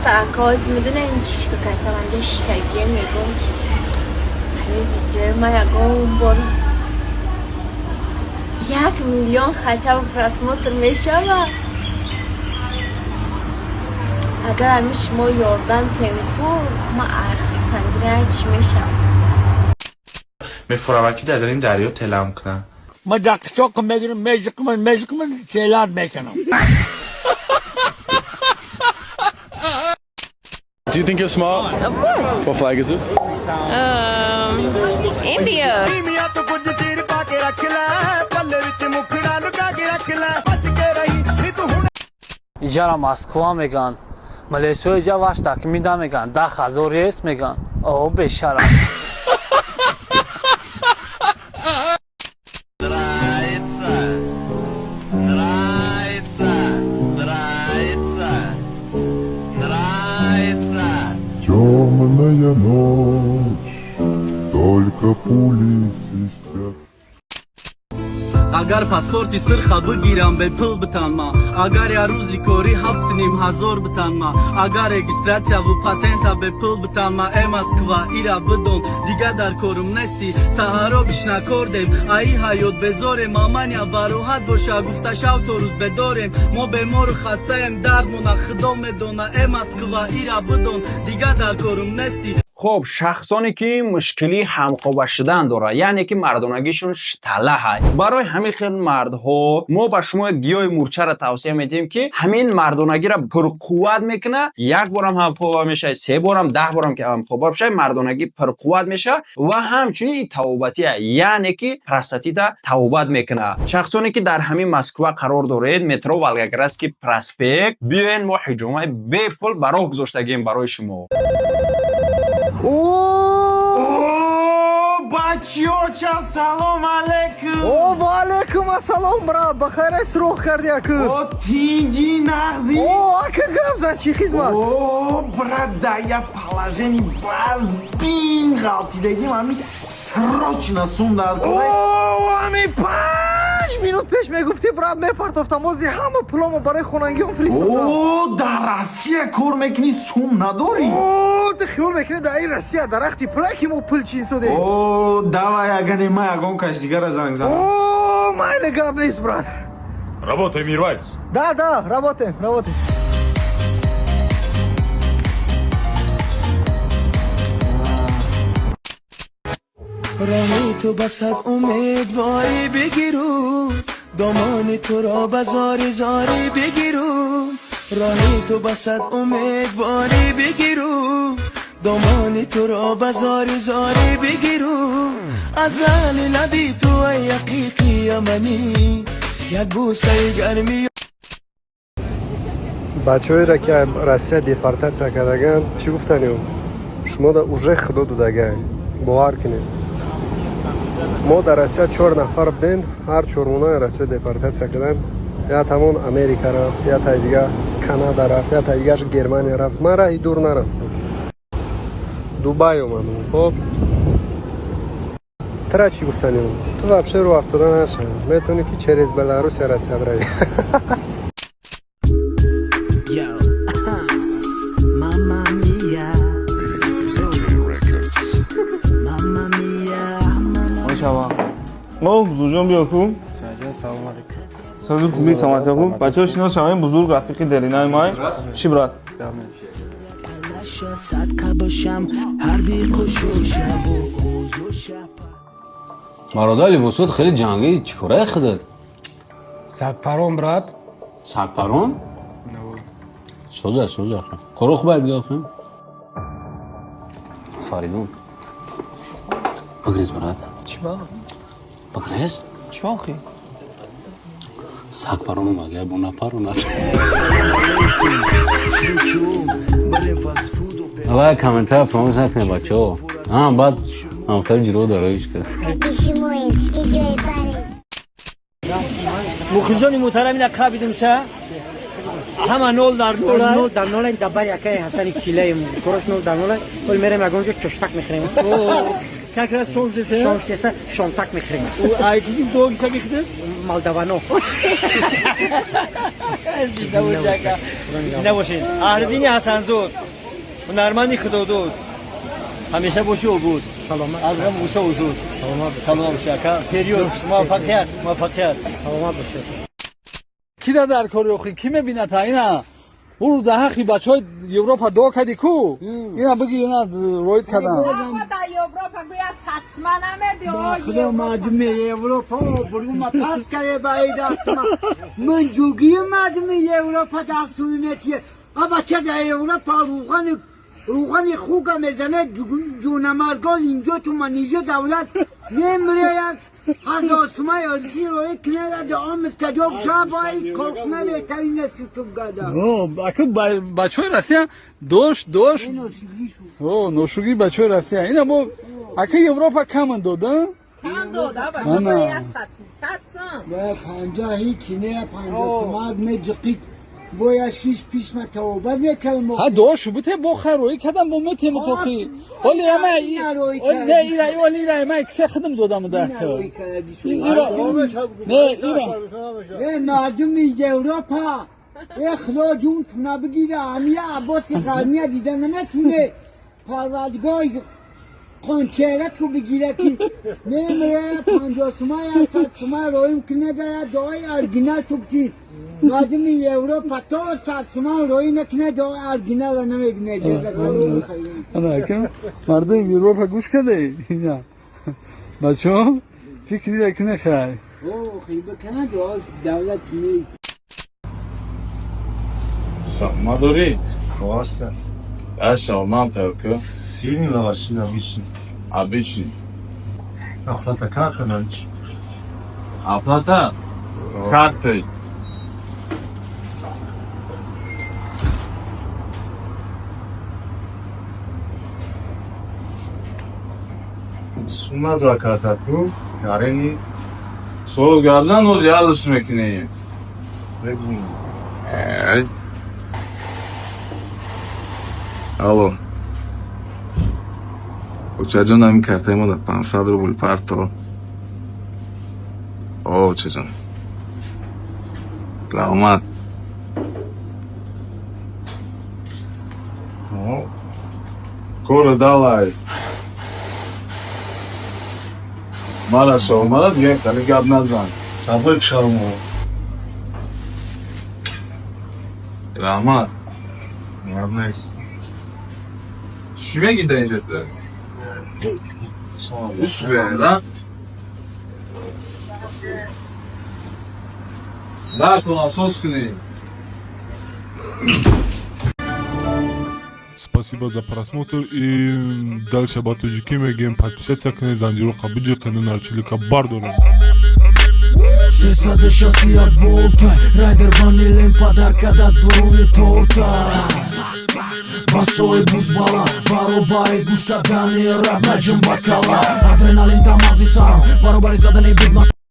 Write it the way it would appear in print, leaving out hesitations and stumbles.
Духтаракоз медонем чӣ фикр кардам, анҷа шиштагие мегум ҳамин видеои ман ягон бор 1 миллион хотя бы просмотр мешавад. Агар ҳамин шумо ёрдам тем-ку, ман хурсандӣ чӣ мешавам. Мефуравад, ки дар ин дарё телам кунам. Ма дар қишлоқ мегирам, межиқман, межиқман, селар мекунам. Do you think you're smart? Of course. What flag is this? India. ਨੀਵੀਆਂ ਤੂੰ ਕੁਝ ਚੀਰ ਪਾ ਕੇ ਰੱਖ ਲੈ, ਪੱਲੇ ਵਿੱਚ ਮੁਖੜਾ ਲੁਕਾ ਕੇ ਰੱਖ ਲੈ, ਬਚ ਕੇ ਰਹੀ ਨੀ ਤੂੰ ਹੁਣ। Иҷара Москва меган, малесиё иҷа ваштак мида меган, 10 000 рейс меган. О, бешара. Нравится, нравится, нравится, нравится. Темная ночь, только пули свистят. Агар паспорти сирха бигирам, бепул битанма. Агар я рӯзи корӣ 7500 битанма. Агар регистратсияву патента бепул битанма. Э, Москва, ира бидон, дига дар корум нестӣ. Саҳаро бишнакордем, аи ҳаёт безорем. Маманя бароҳат боша, гуфта шав то рӯз бедорем. Мо бемору хастаем, дардмона худо медона. Э, Москва, ира бидон, дига дар корум нестӣ. Хуб, шахсоне ки мушкилии ҳамхоба шудан дорад, яъне ки мардонагишон шталаҳай, барои ҳамин хел мардҳо мо ба шумо як гиёҳи мурчаро тавсия медиҳем, ки ҳамин мардонагиро пурқувват мекунад. Як борам ҳамхоба мешавад, се борам, 10 борам ки ҳамхоба бишавад, мардонагӣ пурқувват мешавад ва ҳамчунин тавобатия, яъне ки простатита тавобат мекунад. Шахсоне ки дар ҳамин Москва қарор доред, метро Волгоградский проспект, биёен, мо ҳиҷомаи бепул ба роҳ гузоштагием барои шумо. Бачиёча, салом алейкум! О, ва алейкум ассалом, брат, ба хайр роҳ карди, аку. О, тинҷи, нағзи? О, ака, гап зан, чӣ хизмат? О, брат, да я положение базбин ғалтидагим, ами срочно сум дар. О, ами 5 минут пеш мегуфтӣ, брат, мепартофтам, ози ҳама пуломо барои хонангиҳом фиристодам. О, дар Россия кор мекунӣ, сум надорӣ? О, ту хиёл мекунӣ, дар ин Россия дарахти пуле, ки мо пул чин судем? О, давай, агане ма ягон кас дигара занг занам. О, майли, гап нест, брат. Работаем, Мирвайс. Да, работаем, работаем. Роҳи ту ба сад умедворӣ бигиру, домони туро ба зори зорӣ бигиру. Роҳи ту ба сад умедворӣ бигиру, домони туро ба зори зорӣ бигиру. Аз лаъли лаби ту, ай ҳақиқи яманӣ, як бӯсаи гармӣ. Бачаҳоеро, ки Россия депортатсия кардаган, чӣ гуфтанем? Шумо да уже худо додагай, бовар кунед. Мо дар Россия чор нафар будем, ҳар чормонаи Россия депортатсия карданд. Я тамон Америка рафт, я таи дига Канада рафт, я таи дигаш Германия рафт. Ман раҳи дур нарафтам, Дубай омадам. Хоб, тра чӣ гуфтанем? Ту вообще рӯ афтода нашав, метавонӣ ки через Беларусия Россия бравӣ. Yo, Mamma mia, Mamma mia. Мошалла. О, бузургҷон, биё ку. Салом алейкум. Созу, хуби, саломатӣ, хуб. Бачаҳо, шинос шавем, бузург рафиқи деринаи май. Чӣ, брат? Садқа бошам ҳар дилхушу шабу рӯзу шаб. Бародар, либосот хеле ҷангӣ, чӣ кораи худат? Сагпарон, брат. Сагпарон? Соза, соза. Коро хуб айд гап. Фаридун. Бигрез, брат. Чӣ ба? Бигрез? Чӣ охи? Сагпарон омад, бо напаронад. Барем фастфуду. Лайк, комментар фаромӯш накунед, бачаҳо. А, баъд ҳам хеле ҷиро дароиш кард. Мухлисони муҳтарам, ина қабидимша, ҳама 0 дар 0. 0 дар 0. Ин дабар якай Ҳасани Чилаем, корош 0 дар 0. Ҳол мерем ягон ҷо чоштак мехӯрем. Как раз шом шеста? Шом шеста, шомтак мехӯрем. Ай ки дуо гиса мехӯред? Молдавано. Зинда бошед, ака. Зинда бошед. Аҳлиддини Ҳасанзод, ҳунарманди худодод. Ҳамеша боши обуд. Саломат. Аз ғам ғусса озуд. Саломат. Саломат бошед, ака. Период, муваффақият, муваффақият. Саломат бошед. Ки дар кори охи ки мебинад та ина урӯ дар ҳаққи бачаҳои Европа дуо кардӣ ку, ина биги, ина роид кардам. Худо, мардуми Европа обрӯма пас каре ба и дастма. Ман ҷугии мардуми Европа дастуми метие. А бача дар Европа руғани хуга мезанад, ҷунамаргон инҷо ту манижо давлат мемреяд. 1000 сума ёриши рои кунада, дуо мустаҷоб шава, бо и корхона беҳтарин аст ту гада. Ака, бачаҳои Россия дошт о ношугри бачаҳои Россия ина мо, ака, Европа каман дода. Кам дода. Ана. Бача, 100 сом. Бояд 50 ҳичи не, 50 сумак меҷиқид, бояд шиш пишма тавобат мекардем. Ҳа, дуо шубуте, бо хайр роӣ кардам, бо метем тоқи оли ама не ира оли ира ама кисе хидм додам да ира не ира. Э, мардуми Европа, э, худо ҷунтуна бигира, амия Аббоси Ғармия дида наметуне, Парвардигор қончерату бигира, ки мемре 50 сума я 100 сума роим кунада, я дуои оригинал тубти. Мардуми Европа то 100 сума роӣ накуна, дуои оригиналро намебинад. Ана, ака, мардуми Европа гӯш каде, ина бачаҳо фикри якне хай. Бикана дуо давлат ми. Шахма дорӣ? Классно. А шаурмам тайёр ку. Сильный лаваш или обычный? Обычный. Оплата как раньше? Оплата картой. Сумма дора карта ту, гарени. Соз гапзан, оз ялиш мекунӣ. Бегу. Эй. Алло. Очаҷон, ҳамин картаи мо дар 500 рубл парто. О, очаҷон. Раҳмат. О, Кора далай. Мара шаурмара дига хеле гап назан. Сабык шаурма. Раҳмат. Нормально. Чӣ мегӣ дар инҷо ту? Усбе, да? Накун, асос кунӣ. Спасибо за просмотр и дальше ба тоҷикӣ мегӯем: подписаться кунед, занҷироқа биҷиқену нарчилика бардоред. 361 волта райдер ванилен подарка да дуруни торта. Басои бузбала баробари гӯш кардани раб наҷум бакала, адреналин да мағзи сарам баробари задани бигма.